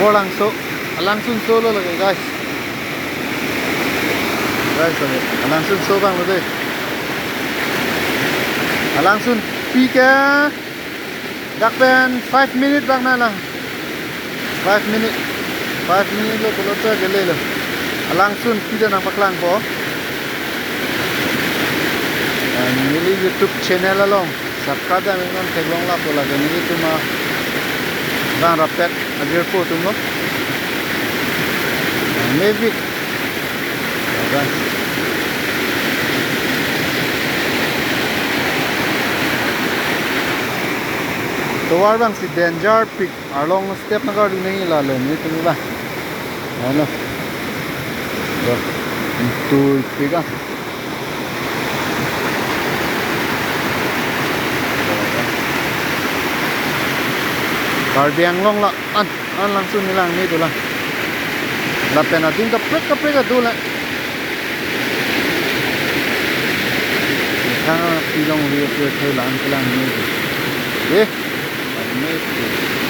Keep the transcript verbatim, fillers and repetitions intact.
Alangso, alangsun solo lagi, guys. Guys, lagi. Alangsun so abang lo dei. Alangsun pi ke dak pen five minute bang na lang. Five minute. Five minute lo pulote gele lo. Alangsun pi ta nangpaklangpo. Dan neli YouTube channel along subscribe dam non theklong lapu lake nelitum abang rapet ajirpo atum lo. Mevik. Tovar abangsi danger pik. Arlong step nangkardun nangji lalo nelitum abang. Ano. Do. Tui pik ah. Karbi Anglong la an, an langsun neli lang neli dolang. Lapen adung kaprek kaprek adu la. Thang pilong ri ri thoi lang kelang neli. Eh. Ano.